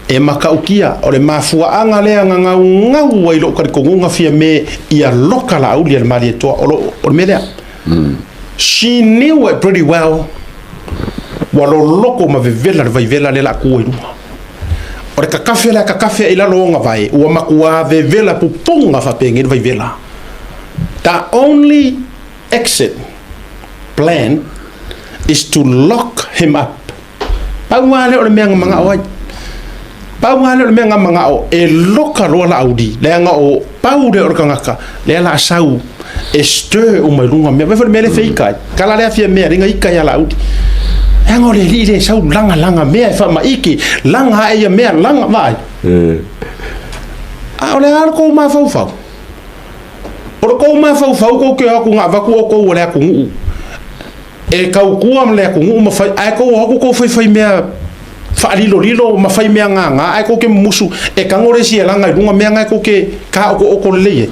E matautia, o le mafuaaga lea na gaugau ai lou talitonuga Fiame ia loka Laauli e le Malietoa, o lo o le mea lea. She knew it pretty well, ua loloko ma vevela le vaivela lea o le a tu ai i luga. O le kakafe lea kakafe ai i lalo o ona vae, ua matua vevela pupuga faapenei le vaivela. The only exit plan is to lock him up. Pau lava lea o le mea na manao ai. Pau lava lea o le mea na manao e loka loa Laauli, leaga o pau lea o le tagata lea la sau e stir uma i luga mea. Vai foi le mea lea feika ai. Kala lea fia mea lenga ika ia Laauli. Leaga o le alii lea e sau lagalaga mea e faamaiki, laga ae ia mea, laga vaai. A o le a le tou mafaufau? O le tou mafaufau tou te o atu na avatu outou e le atunuu e tautua ma le atunuu ma fai, ae tou o atu tou faifai mea faalilolilo ma fai mea gaga, ae tou te mumusu e tago le isi e laga i luga mea na e tou te taotoooto lelei ai.